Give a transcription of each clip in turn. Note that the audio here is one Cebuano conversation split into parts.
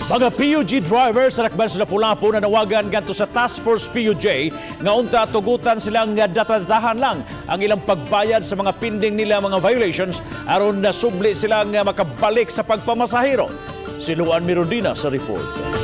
Mga PUG drivers sa Dakbayan sa Lapu-Lapu nanawagan ngadto sa Task Force PUJ nga unta tugutan silang nga datadahan lang ang ilang pagbayad sa mga pending nila mga violations aron nasubli silang nga makabalik sa pagpamasahero. Si Luan Mirondina sa report.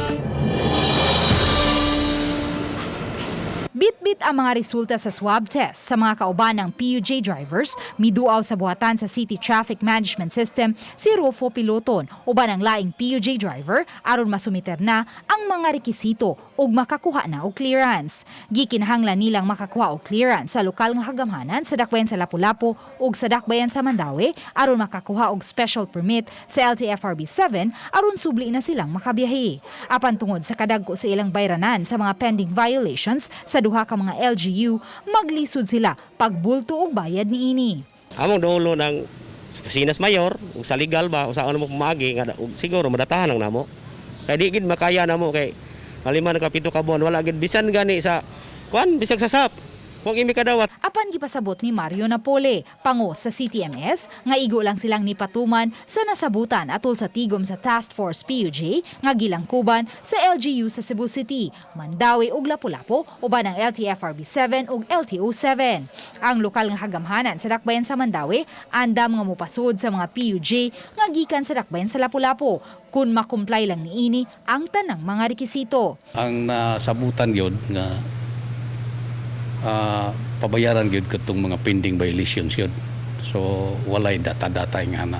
Bit-bit ang mga resulta sa swab test sa mga kauban ng PUJ drivers, miduaw sa buhatan sa City Traffic Management System si Rufo Piloton uban ang laing PUJ driver aron masumiter na ang mga rekisito ug makakuha na og clearance. Gikinahanglan nilang makakuha og clearance sa lokal nga kagamhanan sa dakbayan sa Lapu-Lapu ug sa dakbayan sa Mandaue aron makakuha og special permit sa LTFRB 7 aron subli na silang makabiyahe. Apan tungod sa kadagko sa ilang bayranan sa mga pending violations sa duha ka mga LGU, maglisod sila pagbulto og bayad niini. Among dulo ng Sinas Mayor ug sa legal ba usaon mo pamaagi nga ug siguro madatahan lang namo. Kay di gid makaya namo kay 5 na ka 7 ka buwan wala gid bisan gani sa kuan, bisag sa SAP. Kung imi kadawat. Apan gipasabot ni Mario Napole, pango sa CTMS, nga igo lang silang nipatuman sa nasabutan atol sa tigom sa Task Force PUJ nga gilangkuban sa LGU sa Cebu City, Mandaue ug Lapu-Lapu uban ang LTFRB 7 ug LTO 7. Ang lokal nga kagamhanan sa dakbayan sa Mandaue andam nga mopasud sa mga PUJ nga gikan sa dakbayan sa Lapu-Lapu kun makumply lang niini ang tanang mga rekisito. Ang nasabutan yun nga pabayaran gyud katong mga pending violations yun. So walay data-data nga na.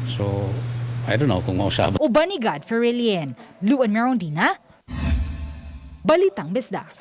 So I don't know kung mausab. Uban ni God Ferrilien, Luan Merondina, Balitang Bisdak.